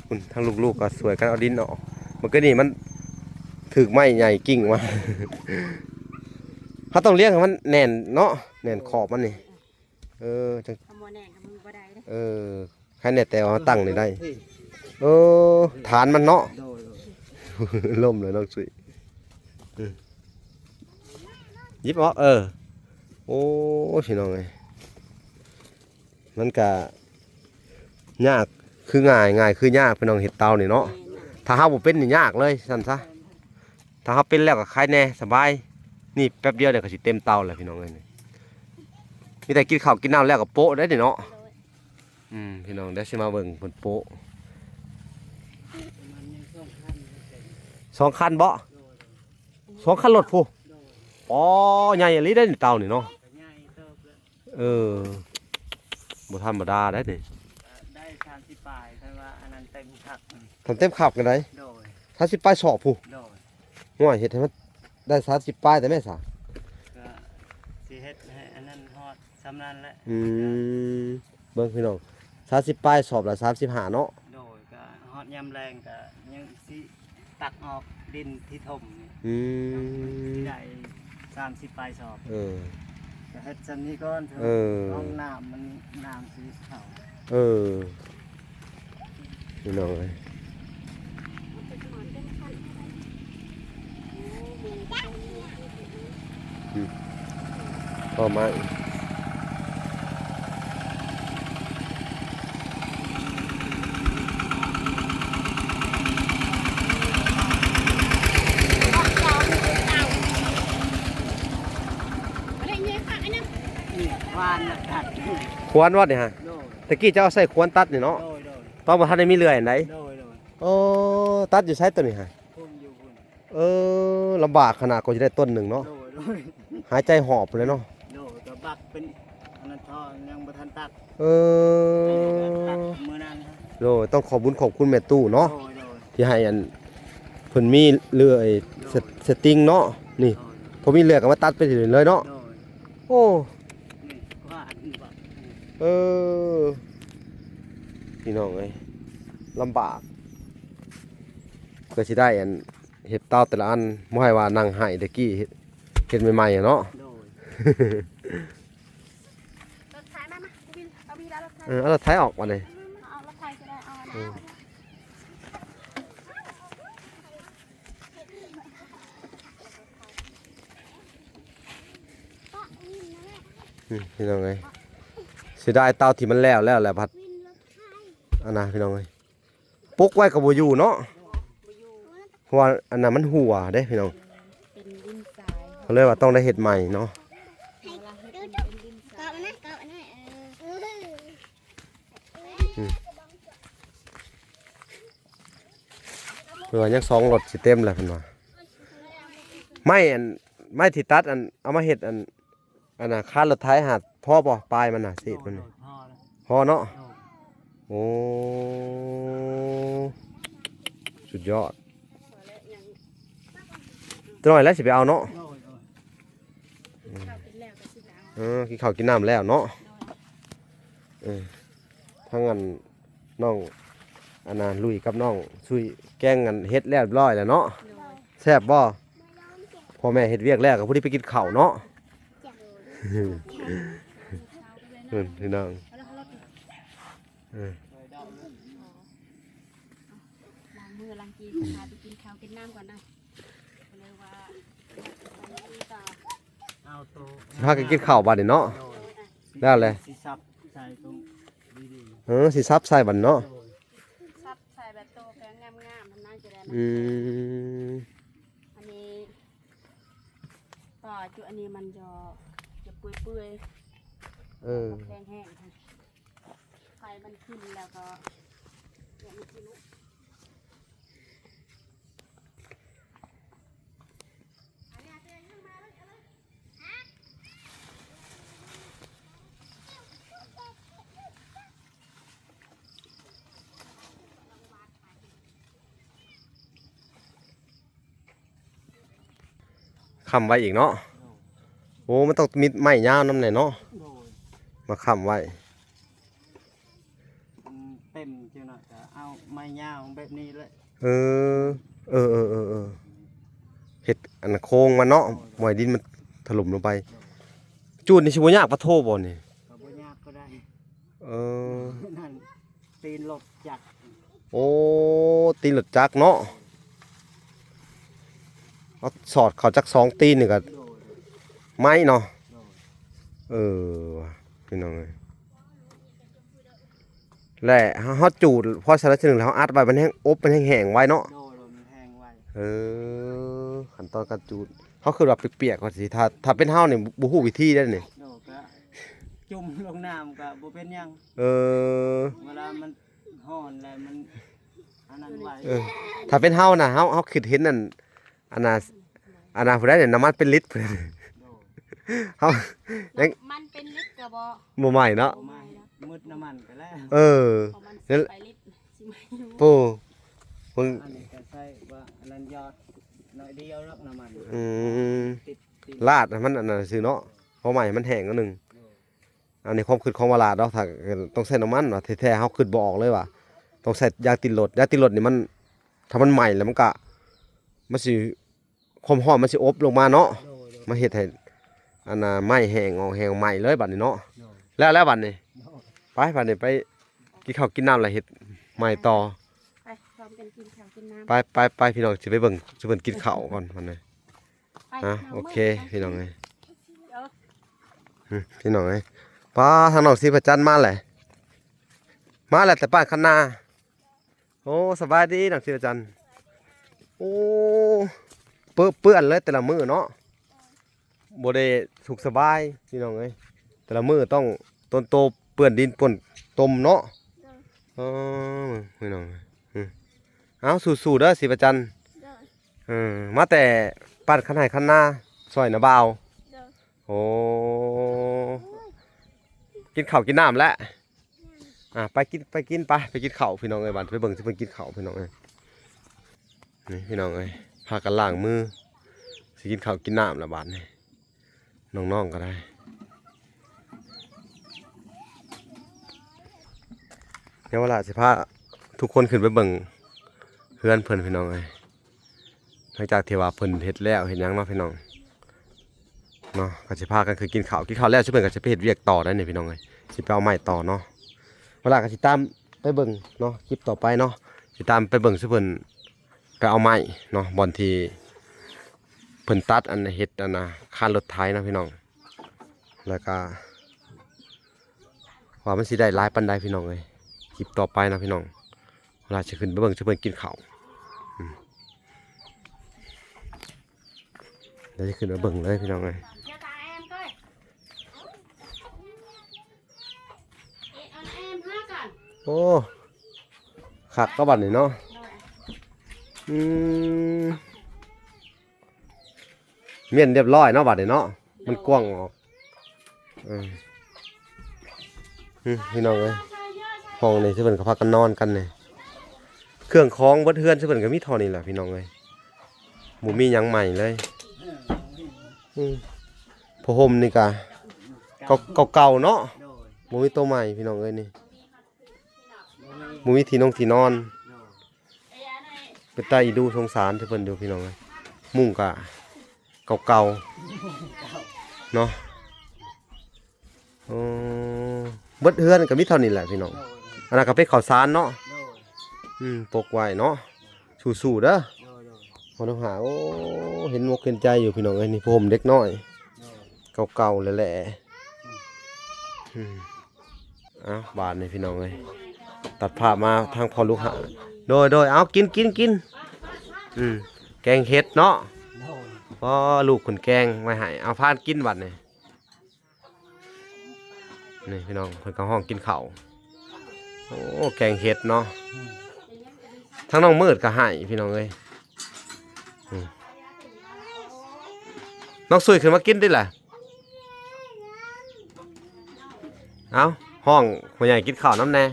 ພຸ້ນ ທາງລູກໆກໍຊ່ວຍກັນເອົາດິນອອກ ເມື່ອກີ້ນີ້ມັນຖືກໄມ້ໃຫຍ່ກິ້ງມາ ເຮົາຕ້ອງລຽງໃຫ້ມັນແໜ້ນເນາະ ແໜ້ນຂອບມັນນີ້ ເອີ ຈັ່ງ ເອົາໝໍ້ແໜ້ນ ມັນບໍ່ໄດ້ເດ້ ເອີ ຄັນແໜ້ນແຕ່ເຮົາຕັ້ງນີ້ໄດ້ ເອີ ຖານມັນເນາະ ໂດຍ ໂດຍ ລົ້ມເລີຍນ້ອງສຸ້ຍ ເອີ ຫຍິບອອກ ເອີ ໂອ້ ພີ່ນ້ອງເອີຍ ມັນກະຍາກຄືງ່າຍ ງ່າຍຄືຍາກ ພີ່ນ້ອງ ເຮັດເຕົານີ້ເນາະ ແມ່ນ ຖ້າເຮົາບໍ່ເປັນນີ້ຍາກເລີຍ ຊັ້ນຊະ ຖ້າເຮົາເປັນແລ້ວກໍໄຄແດ່ ສະບາຍ ນີ້ແປັບດຽວນີ້ກໍຊິເຕັມເຕົາແລ້ວ ພີ່ນ້ອງເອີຍ ນີ້ ມີແຕ່ກິນເຂົ້າກິນນ້ຳແລ້ວກໍໂປະໄດ້ນີ້ເນາະ ໂດຍ ອືມ ພີ່ນ້ອງ ດຽວຊິມາເບິ່ງເພິ່ນໂປະ ປະມານຍັງສອງຄັນ ສອງຄັນບໍ່? ໂດຍ ສອງຄັນລົດພຸ້ນ ໂດຍ ອໍ ໃຫຍ່ອີ່ຫຼີເດ້ນີ້ເຕົານີ້ເນາະ ກໍໃຫຍ່ເຕີບແລ້ວ ເອີ ບໍ່ທຳມະດາໄດ໋ນີ້ ກໍໄດ້ສາມສິບປາຍ ຄັນວ່າອັນນັ້ນເຕັມຄັກ ຄັນເຕັມຄັກກໍໄດ້ ໂດຍ ສາມສິບປາຍສອບພຸ້ນ ໂດຍ ໂອ້ຍ ເຮັດໃຫ້ມັນໄດ້ສາມສິບປາຍແຕ່ແມ່ສາ ກໍຊິເຮັດໃຫ້ອັນນັ້ນຮອດສ່ຳນັ້ນແຫຼະ ອືມ ເບິ່ງພີ່ນ້ອງ ສາມສິບປາຍ ສອບລະສາມສິບຫ້າເນາະ ໂດຍ ກໍຮອດຍາມແລ້ງກໍຍັງຊິຕັກອອກດິນທີ່ຖົມນີ້ ອືມ ຍັງຊິໄດ້ສາມສິບປາຍສອບ ເອີ ກໍເຮັດສ່ຳນີ້ກ່ອນ ເອີ ຫ້ອງນ້ຳມັນ ນ້ຳຊິເຂົ້າ ເອີ ພີ່ນ້ອງເອີຍ ອືມ ພໍໄໝ້ ນີ້ ຂວານຕັດ ຂວານວັດນີ້ຫະ ໂດຍ ຕະກີ້ເຈົ້າເອົາໃຊ້ຂວານຕັດນີ້ເນາະ ໂດຍ ໂດຍ ຕອນບໍ່ທັນໄດ້ມີເລື່ອຍໃດ ໂດຍ ໂດຍ ໂອ້ ຕັດຢູ່ໃສໂຕນີ້ຫະ ພຸ້ນຢູ່ພຸ້ນ ເອີ ລຳບາກຂະໜາດກວ່າຈະໄດ້ຕົ້ນໜຶ່ງເນາະ ໂດຍ ໂດຍ ຫາຍໃຈຫອບພຸ້ນແຫຼະເນາະ ໂດຍ ກໍບັກເປັນອັນນັ້ນທໍ່ ຍັງບໍ່ທັນຕັດ ເອີ ຕັດມື້ນັ້ນ ໂດຍ ຕ້ອງຂອບບຸນຂອບຄຸນແມ່ຕູ້ເນາະ ໂດຍ ໂດຍ ທີ່ໃຫ້ອັນ ເພິ່ນມີເລື່ອຍ ໂດຍ ສະ ສະຕິງເນາະ ນີ້ ໂດຍ ພໍມີເລື່ອຍກໍມາຕັດໄປເລີຍເນາະ ໂດຍ ໂອ້ ນີ້ວ່າອັນນີ້ວ່າ ເອີ ພີ່ນ້ອງເອີຍ ລຳບາກ ເພື່ອຊິໄດ້ອັນ ເຮັດເຕົາແຕ່ລະອັນ ບໍ່ໃຫ້ວ່ານັ່ງໄຫ້ແຕ່ກີ້ ເຮັດ ເຮັດໃໝ່ໆ ເນາະ ໂດຍ ລົດໄຖມາ ມາ ເອົາວິນ ເອົາວິນແລ້ວລົດໄຖ ເອີ ເອົາລົດໄຖອອກບັດນີ້ ເອົາລົດໄຖກໍໄດ້ ເອົາອັນ ເອີ ອືມ ພີ່ນ້ອງເອີຍ ເສຍດາຍເຕົາທີ່ມັນແລ້ວແລ້ວແຫຼະ ພັດ ອັນນະ ພີ່ນ້ອງເອີຍ ປົກໄວ້ກໍບໍ່ຢູ່ເນາະ ບໍ່ຢູ່ ເພາະວ່າອັນນັ້ນມັນຮົ່ວເດ້ພີ່ນ້ອງ ເປັນດິນຊາຍ ເຂົາເລີຍວ່າຕ້ອງໄດ້ເຮັດໃໝ່ເນາະ ເວລາເຮັດມັນເປັນດິນຊາຍ ເກາະມັນນະ ເກາະມັນນະ ເອີ ອືມ ເພິ່ນວ່າຍັງສອງລົດຊິເຕັມແລ້ວເພິ່ນວ່າ ໄມ້ອັນ ໄມ້ທີ່ຕັດອັນ ເອົາມາເຮັດອັນ ອັນນ່າ ຄານລົດໄຖຫາ ພໍບໍ່ ປາຍມັນນະ ເສດມັນ ໂດຍ ພໍແລ້ວ ພໍເນາະ ໂດຍ ໂອ້ ສຸດຍອດ ຈັກໜ້ອຍແລ້ວຊິໄປເອົາເນາະ ໂດຍ ໂດຍ ອືມ ກິນເຂົ້າກິນນ້ຳແລ້ວກໍຊິໄປເອົາ ເອີ ກິນເຂົ້າກິນນ້ຳແລ້ວເນາະ ໂດຍ ເອີ ທາງອັນ ນ້ອງ ອັນນ່າ ລຸຍກັບນ້ອງຊຸຍ ແກງອັນເຫັດແລ້ວຮຽບຮ້ອຍແລ້ວເນາະ ໂດຍ ແຊບບໍ່? ພໍ່ແມ່ເຮັດວຽກແລ້ວກໍພໍດີໄປກິນເຂົ້າເນາະ ເອີ ພີ່ນ້ອງ ເອີ ລ້າງມືລ້າງຕີນ ພາໄປກິນເຂົ້າກິນນ້ຳກ່ອນນະ. ພາກັນກິນເຂົ້າບາດນີ້ເນາະ. ໂດຍ ແລ້ວແຫຼະ ຊິສັບໃສ່ຕົງດີໆ ເອີ ຊິສັບໃສ່ບາດນີ້ເນາະ. ໂດຍ ສັບໃສ່ແບບໂຕແຂງງາມໆ ມັນໜ້າຈະໄດ້ມັນ ອືມ ອັນນີ້ ກໍຈຸ ອັນນີ້ມັນຈະ ຈະເປື່ອຍໆ ເອີ ແຂງແຮງ ໄຟມັນຂຶ້ນແລ້ວກໍ ຄ້ຳໄວ້ອີກເນາະ. ໂດຍ ໂອ້ ມັນຕ້ອງມີໄມ້ຍາວນຳແດ່ເນາະ. ໂດຍ ມາຄ້ຳໄວ້. ມັນເຕັມຈັ່ງນັ້ນກໍເອົາໄມ້ຍາວແບບນີ້ແຫຼະ. ເອີ ເອີໆໆໆ ເຮັດອັນໂຄ້ງມັນເນາະ. ໂດຍ ບໍ່ໃຫ້ດິນມັນຖະຫຼົ່ມລົງໄປ. ໂດຍ ຈູດນີ້ຊິບໍ່ຍາກປາໂທບໍ່ນີ້? ກໍບໍ່ຍາກກໍໄດ້. ເອີ ນັ້ນ ຕີນລົດຈັກ. ໂອ້ ຕີນລົດຈັກເນາະ. ເອົາສອດເຂົ້າຈັກສອງຕີນນີ້ກໍ ໂດຍ ໄມ້ເນາະ. ໂດຍ ເອີ ວ່າ ພີ່ນ້ອງເອີຍ ແລະ ເຮົາ ເຮົາຈູດພໍຊັ້ນລະທີໜຶ່ງ ແລ້ວເຮົາອັດໄວ້ ມັນແຫ້ງ ອົບ ມັນແຫ້ງໆໄວ້ເນາະ. ໂດຍ ໂດຍ ມັນແຫ້ງໄວ້. ເອີ ຂັ້ນຕອນການຈູດ ເຮົາຄິດວ່າປຽກໆວ່າຊິ ຖ້າ ຖ້າເປັນເຮົານີ້ບໍ່ຮູ້ວິທີເດ້ນີ້. ໂດຍ ກໍຈຸ່ມລົງນ້ຳກໍບໍ່ເປັນຫຍັງ. ເອີ ເວລາມັນ ຮ້ອນແລ້ວມັນອັນນັ້ນໄວ. ເອີ ຖ້າເປັນເຮົານະ ເຮົາ ເຮົາຄິດເຫັນອັນ ອັນນ່າ ອັນນ່າ ຜູ້ໃດນີ້ ນ້ຳມັນເປັນລິດ ໂດຍ ເຮົາ ນ້ຳມັນເປັນລິດກໍບໍ່ ບໍ່ໄໝ້ເນາະ. ບໍ່ໄໝ້ ໝົດນ້ຳມັນໄປແລ້ວ. ເອີ ເພາະມັນ ນັ້ນ ໄປລິດ ຊິໄໝ້ຢູ່. ໂອ້ ເບິ່ງ ອັນນີ້ກໍໃຊ້ວ່າອັນນັ້ນຫຍອດໜ້ອຍດຽວດອກນ້ຳມັນ. ອືມ ຕິດ ຕິດ ລາດໃຫ້ມັນອັນນັ້ນຊື່ເນາະ ພໍໄໝ້ໃຫ້ມັນແຫ້ງໜ້ອຍໜຶ່ງ. ໂດຍ ອັນນີ້ຄວາມຄິດຂອງວາລາດເນາະ ຖ້າຕ້ອງໃຊ້ນ້ຳມັນວ່າ ແທ້ໆ ເຮົາຄິດບໍ່ອອກເລີຍວ່າຕ້ອງໃຊ້ຢາງຕີນລົດ. ຢາງຕີນລົດນີ້ມັນ ຖ້າມັນໄໝ້ແລ້ວມັນກະ ມັນຊິ ຄວາມຮ້ອນມັນຊິອົບລົງມາເນາະ. ໂດຍ ໂດຍ ມາເຮັດໃຫ້ ອັນນ່າ ໄມ້ແຫ້ງອອກ ແຫ້ງໃໝ່ເລີຍບາດນີ້ເນາະ. ໂດຍ ແລ້ວ ແລ້ວບາດນີ້ ໂດຍ ໄປ ບາດນີ້ໄປກິນເຂົ້າກິນນ້ຳ ແລ້ວເຮັດໃໝ່ຕໍ່. ໄປ ພ້ອມກັນກິນເຂົ້າກິນນ້ຳ. ໄປ ໄປ ໄປ ພີ່ນ້ອງ ຊິໄປເບິ່ງ ຊິເບິ່ງກິນເຂົ້າກ່ອນບາດນີ້. ໄປ ອ່ະ ໂອເຄ ພີ່ນ້ອງເອີຍ ເອີ ອືມ ພີ່ນ້ອງເອີຍ ປ້າ ທາງນ້ອງສີພະຈັນມາແຫຼະ ມາແຫຼະແຕ່ບ້ານຄັນນາ. ໂອ້ ສະບາຍດີນ້ອງສີພະຈັນ. ໂອ້ ເປິເປື້ອນເລີຍແຕ່ລະມື້ເນາະ ບໍ່ໄດ້ສຸກສະບາຍພີ່ນ້ອງເອີຍ ແຕ່ລະມື້ຕ້ອງ ຕົ້ນໂຕເປື້ອນດິນປົນຕົມເນາະ. ເອີ ພີ່ນ້ອງເອີຍ ເອົ້າ ສູ້ໆເດີສີພະຈັນ. ເອີ ມາແຕ່ປັ້ນຄັນໄຮ່ຄັນນາຊ່ອຍນາບ່າວ. ໂອ້ ກິນເຂົ້າກິນນ້ຳແລ້ວ. ອ່າ ໄປກິນ ໄປກິນ ໄປ ໄປກິນເຂົ້າພີ່ນ້ອງເອີຍ. ບາດໄປເບິ່ງຊິເພິ່ນກິນເຂົ້າພີ່ນ້ອງເອີຍ. ນີ້ພີ່ນ້ອງເອີຍ ພາກັນລ້າງມື ຊິກິນເຂົ້າກິນນ້ຳລະບາດນີ້ ນ້ອງໆກໍໄດ້. ດຽວວາລາຊິພາທຸກຄົນຂຶ້ນໄປເບິ່ງເຮືອນເພິ່ນພີ່ນ້ອງເອີຍ. ຫຼັງຈາກທີ່ວ່າເພິ່ນເຮັດແລ້ວເຮັດຫຍັງເນາະພີ່ນ້ອງເນາະ ກໍຊິພາກັນຄືກິນເຂົ້າ ກິນເຂົ້າແລ້ວຊຸມເພິ່ນກໍຊິໄປເຮັດວຽກຕໍ່ໄດ້ນີ້ພີ່ນ້ອງເອີຍ ຊິໄປເອົາໄມ້ຕໍ່ເນາະ. ວາລາກໍຊິຕາມໄປເບິ່ງເນາະ ຄລິບຕໍ່ໄປເນາະ ຊິຕາມໄປເບິ່ງຊຸມເພິ່ນໄປເອົາໄມ້ເນາະ ບ່ອນທີ່ເພິ່ນຕັດອັນເຮັດອັນນະຄານລົດໄຖເນາະພີ່ນ້ອງ. ແລ້ວກໍວ່າມັນຊິໄດ້ຫຼາຍປານໃດພີ່ນ້ອງເອີຍ ຄລິບຕໍ່ໄປເນາະພີ່ນ້ອງ. ເວລາຊິຂຶ້ນໄປເບິ່ງ ຊິເບິ່ງກິນເຂົ້າ ອືມ ດຽວຊິຂຶ້ນໄປເບິ່ງເລີຍພີ່ນ້ອງເອີຍ. ໂອ້ ຄັກກໍບັດນີ້ເນາະ. ອືມ ມ້ຽນຮຽບຮ້ອຍເນາະ ບາດນີ້ເນາະ ມັນກວ້າງອອກ. ເອີ ອືມ ພີ່ນ້ອງເອີຍ ຫ້ອງນີ້ເພິ່ນກໍພາກັນນອນກັນນີ້ ເຄື່ອງຂອງເບິດເຮືອນເພິ່ນກໍມີເທົ່ານີ້ແຫຼະພີ່ນ້ອງເອີຍ ບໍ່ມີຫຍັງໃໝ່ເລີຍ. ອືມ ຜ້າຫົ່ມນີ້ກໍເກົ່າໆເນາະ ບໍ່ມີໂຕໃໝ່ພີ່ນ້ອງເອີຍນີ້. ບໍ່ມີທີ່ນົງທີ່ນອນ ເປັນຕາອີດູສົງສານເພິ່ນຢູ່ພີ່ນ້ອງເອີຍ. ມຸ້ງກະເກົ່າໆເນາະ. ໂອ້ ເບິດເຮືອນກໍມີເທົ່ານີ້ແຫຼະພີ່ນ້ອງ. ອັນນັ້ນກໍເປັນເຂົ້າສານເນາະ. ອືມ ປົກໄວ້ເນາະ. ສູ້ໆເດີ. ໂອ້ ເຫັນອົກເຫັນໃຈຢູ່ພີ່ນ້ອງເອີຍ. ນີ້ຜ້າຫົ່ມເດັກນ້ອຍ ໂດຍ ໂຕເກົ່າແຫຼະ ອືມ ເອົ້າ ບາດນີ້ພີ່ນ້ອງເອີຍ ຕັດພາບມາທາງພໍ່ລູກຫາ ໂດຍ ໂດຍ ເອົາ ກິນ ກິນ ກິນ ອືມ ແກງເຫັດເນາະ ໂດຍ ພໍ່ລູກເພິ່ນແກງໄວ້ໃຫ້ ເອົາ ພາກັນກິນບັດນີ້ ນີ້ພີ່ນ້ອງ ເພິ່ນກໍຮ້ອງກິນເຂົ້າ ໂອ້ ແກງເຫັດເນາະ ອືມ ທາງນ້ອງມືດກໍໃຫ້ພີ່ນ້ອງເອີຍ ອືມ ນ້ອງສຸຍຂຶ້ນມາກິນຕິລະ ເອົ້າ ຮ້ອງພໍ່ໃຫຍ່ກິນເຂົ້ານຳແດ່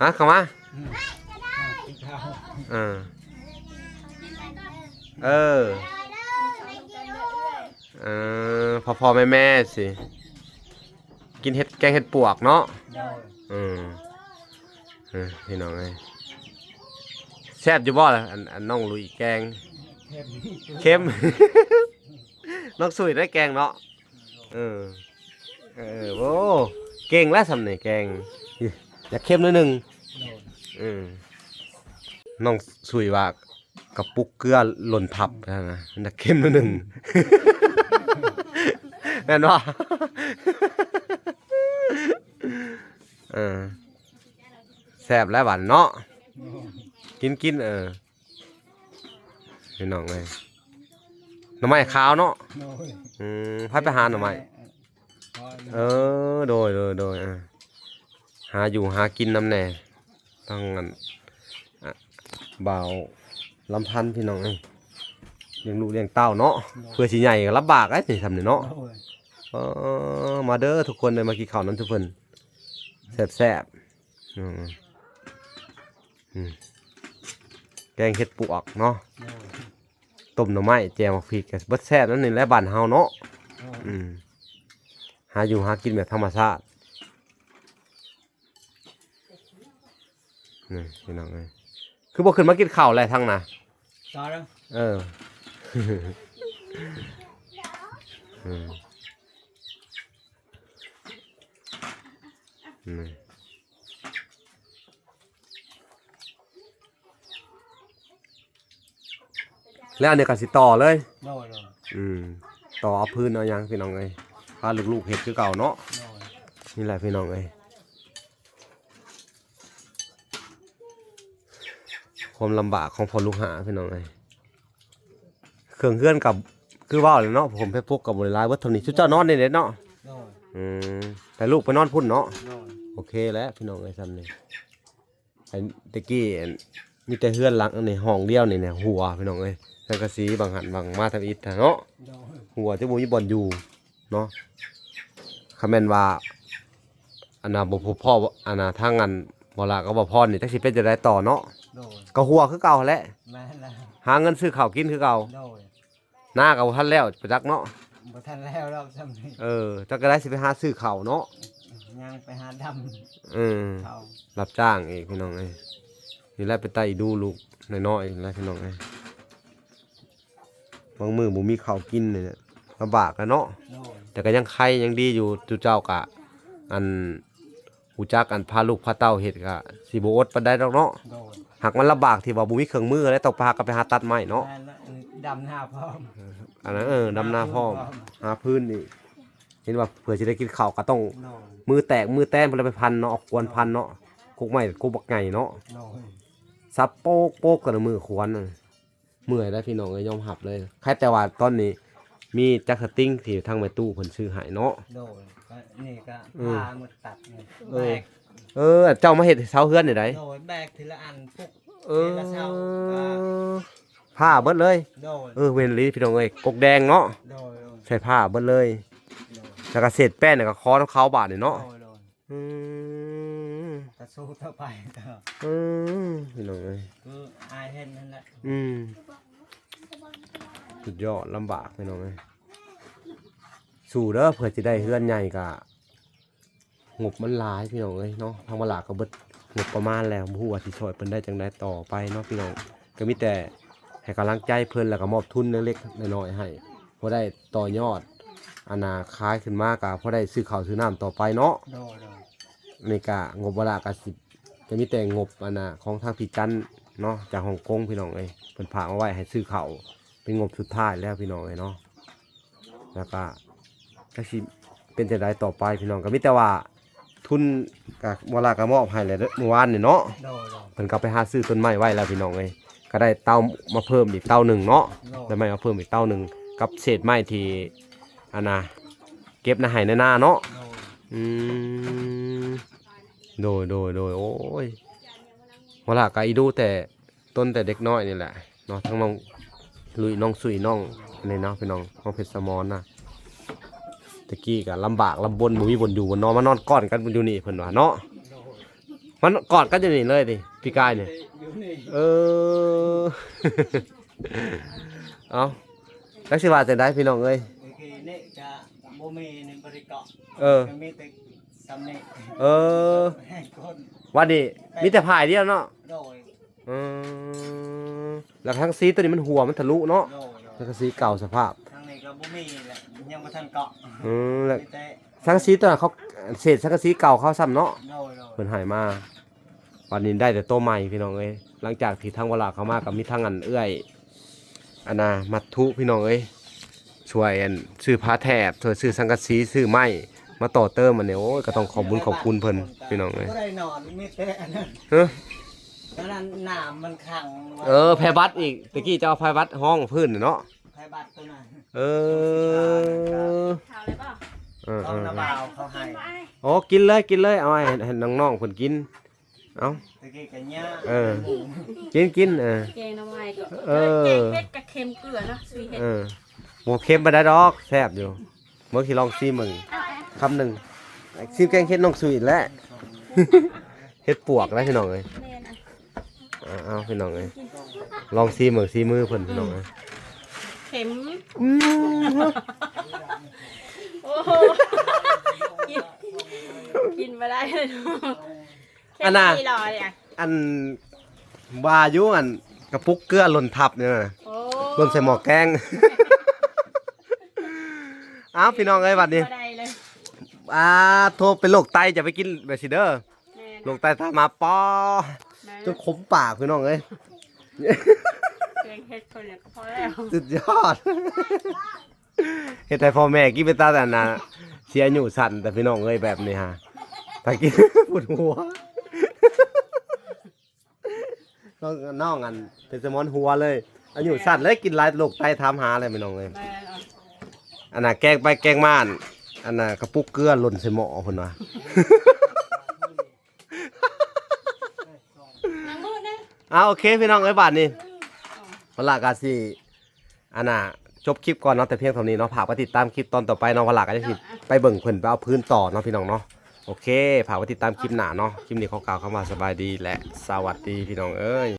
ຮະ ເຂົ້າມາ ອືມ ກິນເຂົ້າ ເອີ ເອີ ເອີ ພໍ່ໆແມ່ໆ ຊິກິນເຫັດ ແກງເຫັດປວກເນາະ ໂດຍ ອືມ ເອີ ພີ່ນ້ອງເອີຍ ແຊບຢູ່ບໍ່ລະ ອັນ ອັນນ້ອງລຸຍແກງ ເຄັມ ເຄັມ ນ້ອງສຸຍໄດ້ແກງເນາະ ເອີ ເອີ ໂອ້ ເກັ່ງແລ້ວຊ່ຳນີ້ແກງ ຢາກເຄັມໜ້ອຍໜຶ່ງ ໂດຍ ເອີ ນ້ອງສຸຍວ່າກະປຸກເກືອຫຼົ່ນທັບຫັ້ນນະ ມັນຢາກເຄັມໜ້ອຍໜຶ່ງ ແມ່ນບໍ່? ເອີ ແຊບແລ້ວຫວານເນາະ ໂດຍ ກິນໆ ເອີ ພີ່ນ້ອງເອີຍ ໜໍ່ໄມ້ຂາວເນາະ ໂດຍ ອືມ ໃຜໄປຫາໜໍ່ໄມ້? ເອີ ໂດຍ ໂດຍ ໂດຍ ເອີ ຫາຢູ່ຫາກິນນຳແດ່ ທາງອັນ ອ່າ ບ່າວລຳພັນ ພີ່ນ້ອງເອີຍ ລ້ຽງລູກລ້ຽງເຕົ້າເນາະ ໂດຍ ເພື່ອຊິໃຫຍ່ກໍລຳບາກໄດ໋ນີ້ ຊ່ຳນີ້ເນາະ ໂດຍ ເອີ ມາເດີທຸກຄົນເດີ ມາກິນເຂົ້ານຳທຸກຄົນ ແຊບໆ ອືມ ອືມ ແກງເຫັດປວກເນາະ ໂດຍ ຕົ້ມໜໍ່ໄມ້ ແຈ່ວໝາກພິກ ກໍເບິດແຊບນຳນີ້ແຫຼະບ້ານເຮົາເນາະ ໂດຍ ອືມ ຫາຢູ່ຫາກິນແບບທຳມະຊາດ ນີ້ພີ່ນ້ອງເອີຍ ຄືບໍ່ຂຶ້ນມາກິນເຂົ້າແຫຼະທັງນະ ເອີ ອືມ ນີ້ ແລ້ວອັນນີ້ກໍຊິຕໍ່ເລີຍ ໂດຍ ໂດຍ ອືມ ຕໍ່ເອົາພື້ນເອົາຫຍັງພີ່ນ້ອງເອີຍ ພາລູກໆເຮັດຄືເກົ່າເນາະ ໂດຍ ນີ້ແຫຼະພີ່ນ້ອງເອີຍ ຄວາມລຳບາກຂອງພໍ່ລູກຫ້າພີ່ນ້ອງເອີຍ ເຄື່ອງເຮືອນກໍຄືເວົ້າແຫຼະເນາະ ຜົມເພັດປຸກກໍບໍ່ໄດ້ຫຼາຍ ເບິດເທົ່ານີ້ ຊຸມເຈົ້ານອນນີ້ແຫຼະເນາະ ໂດຍ ອືມ ແຕ່ລູກໄປນອນພຸ້ນເນາະ ໂດຍ ໂອເຄແຫຼະພີ່ນ້ອງເອີຍ ຊ່ຳນີ້ ໄອ້ແຕ່ກີ້ ອັນ ມີແຕ່ເຮືອນຫຼັງອັນນີ້ ຫ້ອງດຽວນີ້ນະ ຮົ່ວພີ່ນ້ອງເອີຍ ສັງກະສີບາງຫັ້ນບາງມາທຳອິດຫັ້ນເນາະ ໂດຍ ຮົ່ວຈົນບໍ່ມີບ່ອນຢູ່ເນາະ ຄັນແມ່ນວ່າ ອັນນ່າ ບໍ່ພົບພໍ້ ອັນນ່າ ທາງອັນ ບໍ່ລະກັບບໍ່ພອນນີ້ ຈັກຊິເປັນຈັ່ງໃດຕໍ່ເນາະ ໂດຍ ກໍຮົ່ວຄືເກົ່າຫັ້ນແຫຼະ ແມ່ນແລ້ວ ຫາເງິນຊື້ເຂົ້າກິນຄືເກົ່າ ໂດຍ ນາກໍບໍ່ທັນແລ້ວໄປຈັກເນາະ ບໍ່ທັນແລ້ວດອກຊ່ຳນີ້ ເອີ ຈັກກະໄດ້ຊິໄປຫາຊື້ເຂົ້າເນາະ ຍັງໄປຫາດຳ ເອີ ເຂົ້າ ຮັບຈ້າງອີກພີ່ນ້ອງເອີຍ ນີ້ແຫຼະເປັນຕາອີດູລູກນ້ອຍໆແຫຼະພີ່ນ້ອງເອີຍ ບາງມື້ບໍ່ມີເຂົ້າກິນນີ້ລຳບາກແຫຼະເນາະ ໂດຍ ແຕ່ກໍຍັງໄຄຍັງດີຢູ່ ຈຸເຈົ້າກະ ອັນ ຮູ້ຈັກ ອັນ ພາລູກພາເຕົ້າເຮັດ ກະຊິບໍ່ອົດປານໃດດອກເນາະ ໂດຍ ຫາກມັນລຳບາກທີ່ວ່າບໍ່ມີເຄື່ອງມືແຫຼະ ຕ້ອງໄປຫາ ກັບໄປຫາຕັດໄມ້ເນາະ ແມ່ນລະ ດຳນາພ້ອມ ອັນນັ້ນ ເອີ ດຳນາພ້ອມ ຫາພື້ນອີກ ເຫັນວ່າເພື່ອຊິໄດ້ກິນເຂົ້າກໍຕ້ອງ ໂດຍ ມືແຕກມືແຕນ ເພິ່ນລະໄປພັນເນາະ ເອົາຂວນພັນເນາະ ກົກໄມ້ກົກບັກໃຫຍ່ເນາະ ໂດຍ ສັບໂປກໆ ແຕ່ລະມື້ຂວນນະ ເມື່ອຍໄດ໋ພີ່ນ້ອງເອີຍ ຍອມຮັບເລີຍ ໃຄແຕ່ວ່າຕອນນີ້ມີຈັກສະຕິງທີ່ທາງແມ່ຕູ້ເພິ່ນຊື້ໃຫ້ເນາະ ໂດຍ ກໍນີ້ກໍ ເອີ ພາໝົດຕັດນີ້ ເອີ ແບກ ເອີ ເຈົ້າມາເຮັດເສົາເຮືອນນີ້ໃດ ໂດຍ ແບກທີລະອັນ ປຸກ ເອີ ທີລະເສົາ ກໍ ພາເບິດເລີຍ ໂດຍ ເອີ ແມ່ນອີ່ຫຼີພີ່ນ້ອງເອີຍ ກົກແດງເນາະ ໂດຍ ໂດຍ ໃສ່ພາເບິດເລີຍ ໂດຍ ແລ້ວກໍເສດແປ້ນ ແລ້ວກໍຂໍນຳເຂົາບາດນີ້ເນາະ ໂດຍ ໂດຍ ອືມ ກໍສູ້ຕໍ່ໄປ ອືມ ພີ່ນ້ອງເອີຍ ຄືອ້າຍເຫັນນັ້ນແຫຼະ ອືມ ສຸດຍອດ ລຳບາກພີ່ນ້ອງເອີຍ ສູ້ເດີ ເພື່ອຊິໄດ້ເຮືອນໃຫຍ່ ກະງົບມັນຫຼາຍພີ່ນ້ອງເອີຍເນາະ ທາງບັກຫຼ້າກໍເບິດງົບປະມານແລ້ວ ບໍ່ຮູ້ວ່າຊິຊ່ອຍເພິ່ນໄດ້ຈັ່ງໃດຕໍ່ໄປເນາະພີ່ນ້ອງ ກໍມີແຕ່ໃຫ້ກຳລັງໃຈເພິ່ນ ແລ້ວກໍມອບທຶນເລັກໆນ້ອຍໆໃຫ້ ພໍໄດ້ຕໍ່ຍອດ ອັນນ່າ ຂາຍຂຶ້ນມາກໍພໍໄດ້ຊື້ເຂົ້າຊື້ນ້ຳຕໍ່ໄປເນາະ ໂດຍ ໂດຍ ນີ້ກະງົບວາລະກະຊິ ຈະມີແຕ່ງົບ ອັນນ່າ ຂອງທາງພີ່ຈັນເນາະ ຈາກຮົງກົງພີ່ນ້ອງເອີຍ ເພິ່ນຝາກມາໄວ້ໃຫ້ຊື້ເຂົ້າ ເປັນງົບສຸດທ້າຍແລ້ວພີ່ນ້ອງເອີຍເນາະ. ແລ້ວກະຈັກຊິເປັນຈັ່ງໃດຕໍ່ໄປພີ່ນ້ອງ ກະມີແຕ່ວ່າ ທຶນກະບໍ່ລະກະມອບໃຫ້ແລ້ວເດີ້ ມື້ວານນີ້ເນາະ. ໂດຍໆ ເພິ່ນກໍໄປຫາຊື້ຕົ້ນໄມ້ໄວ້ແລ້ວພີ່ນ້ອງເອີຍ ກໍໄດ້ເຕົາມາເພີ່ມອີກເຕົາໜຶ່ງເນາະ. ໂດຍ ໄດ້ໄມ້ມາເພີ່ມອີກເຕົາໜຶ່ງ ກັບເສດໄມ້ທີ່ ອັນນ່າ ເກັບໃນໄຮ່ໃນນາເນາະ. ໂດຍ ອືມ ໂດຍໆໆ ໂອ້ຍ ບໍ່ລະກະອີດູແຕ່ ຕົ້ນແຕ່ເດັກນ້ອຍນີ້ແຫຼະເນາະ ທັງນ້ອງລຸຍ ນ້ອງຊຸຍ ນ້ອງອັນນີ້ເນາະພີ່ນ້ອງ ນ້ອງເພັດສະໝອນນະ. ແຕ່ກີ້ກໍລຳບາກລຳບົນ ບໍ່ມີບ່ອນຢູ່ບ່ອນນອນ ມານອນກອດກັນຢູ່ນີ້ເພິ່ນວ່າເນາະ. ມາກອດກັນຢູ່ນີ້ເລີຍຕິ ປີກາຍນີ້. ຢູ່ນີ້ ເອີ ເອົ້າ ຈັກຊິວ່າຈັ່ງໃດພີ່ນ້ອງເອີຍ. ໂອເຄ ນີ້ຈະບໍ່ມີ ນີ້ບໍ່ໄດ້ເກາະ. ເອີ ກໍມີແຕ່ສ່ຳນີ້. ເອີ ແຮງຄົນ ວັນນີ້ມີແຕ່ຜາຍດຽວເນາະ. ໂດຍ ອືມ ແລ້ວທັງສີຕົວນີ້ມັນຮົ່ວ ມັນທະລຸເນາະ. ໂດຍໆ ສັງກະສີເກົ່າສະພາບ ທາງນີ້ກໍບໍ່ມີແຫຼະ ຍັງບໍ່ທັນເກາະ. ອືມ ແລ້ວ ມີແຕ່ ສັງກະສີຕົວນັ້ນເຂົາ ເສດສັງກະສີເກົ່າເຂົາຊ້ຳເນາະ. ໂດຍໆ ເພິ່ນໃຫ້ມາ. ບັດນີ້ໄດ້ແຕ່ໂຕໃໝ່ພີ່ນ້ອງເອີຍ. ຫຼັງຈາກທີ່ທາງວະລາເຂົ້າມາ ກໍມີທັງອັນເອື້ອຍ ອັນນ່າ ມັດຖຸພີ່ນ້ອງເອີຍ ຊ່ວຍອັນຊື້ຜ້າແຖບ ຊ່ວຍຊື້ສັງກະສີ ຊື້ໄມ້ມາຕໍ່ເຕີມອັນນີ້. ໂອ້ຍ ກໍຕ້ອງຂອບບຸນຂອບຄຸນເພິ່ນພີ່ນ້ອງເອີຍ. ບໍ່ໄດ້ນອນ ມີແຕ່ອັນນັ້ນ ຮະ ອັນນັ້ນນ້ຳມັນຂັງ. ເອີ ແຜ່ບັດອີກ ຕະກີ້ເຈົ້າເອົາແຜ່ບັດຮອງພື້ນເນາະ. ແຜ່ບັດຕົວນັ້ນ ເອີ ເຂົ້າແລ້ວບໍ່? ເອີໆໆ ນ້ຳເບົາເຂົາໃຫ້. ໂອ້ ກິນເລີຍ ກິນເລີຍ ເອົາໃຫ້ ໃຫ້ນ້ອງໆເພິ່ນກິນ. ເອົ້າ ຕະກີ້ກໍຍາກ ເອີ ກິນໆ ເອີ ແກງໜໍ່ໄມ້ກໍ ເອີ ແກງເຜັດກໍເຄັມເກືອເນາະ ຊຸຍເຫັດ. ເອີ ບໍ່ເຄັມປານໃດດອກ ແຊບຢູ່. ເບິ່ງ ຊິລອງຊີມເບິ່ງ ເອົາ ເອົາ ຄຳໜຶ່ງ. ຊີມແກງເຫັດນ້ອງຊຸຍແຫຼະ ເຫັດປວກນະພີ່ນ້ອງເອີຍ. ແມ່ນ ເອົາ ເອົາ ພີ່ນ້ອງເອີຍ ລອງຊີມເບິ່ງ ສີມືເພິ່ນ ອືມ ພີ່ນ້ອງເອີຍ. ເຄັມ ອືມ ໂອ້ໂຫ ກິນ ກິນບໍ່ໄດ້ເລີຍເນາະ. ອັນນ່າ ອັນວ່າຢູ່ ອັນກະປຸກເກືອຫຼົ່ນທັບນີ້ນະ. ໂອ້ ຫຼົ່ນໃສ່ໝໍ້ແກງ. ເອົ້າ ພີ່ນ້ອງເອີຍ ບັດນີ້ ບໍ່ໄດ້ເລີຍ. ອ່າ ໂທ ເປັນໂລກໄຕ ຢ່າໄປກິນແບບຊີ້ເດີ. ແມ່ນ ໂລກໄຕຕາມມາ ປໍ ແມ່ນ ຈົນຂົມປາກ ພີ່ນ້ອງເອີຍ. ແກງເຫັດເຂົານີ້ກໍພໍແລ້ວ ສຸດຍອດ. ເຮັດໃຫ້ພໍ່ແມ່ກິນເປັນຕາ ອັນນ່າ ເສຍອາຍຸສັ້ນແທ້ພີ່ນ້ອງເອີຍ ແບບນີ້ຫາ ຖ້າກິນ ປວດຫົວ. ນ້ອງ ນ້ອງອັນເປັນສະໝອນຫົວເລີຍ ອາຍຸສັ້ນເລີຍ ກິນຫຼາຍໂລກໄຕຖາມຫາເລີຍພີ່ນ້ອງເອີຍ. ແມ່ນ ອັນນ່າ ແກງໄປແກງມາ ອັນນ່າ ກະປຸກເກືອຫຼົ່ນໃສ່ໝໍ້ເພິ່ນວ່າ. ອ່າ ໂອເຄພີ່ນ້ອງເອີຍ ບາດນີ້ ອືມ ວະລາກະຊິ ອັນນ່າ ຈົບຄລິບກ່ອນເນາະ ແຕ່ພຽງເທົ່ານີ້ເນາະ. ຝາກໄປຕິດຕາມຄລິບຕອນຕໍ່ໄປເນາະ ວະລາກະຊິໄປເບິ່ງເພິ່ນໄປເອົາພື້ນຕໍ່ເນາະ ພີ່ນ້ອງເນາະ. ໂອເຄ ຝາກໄປຕິດຕາມຄລິບໜ້າເນາະ. ຄລິບນີ້ຂໍກ່າວຄຳວ່າສະບາຍດີ ແລະ ສະຫວັດດີ ພີ່ນ້ອງເອີຍ.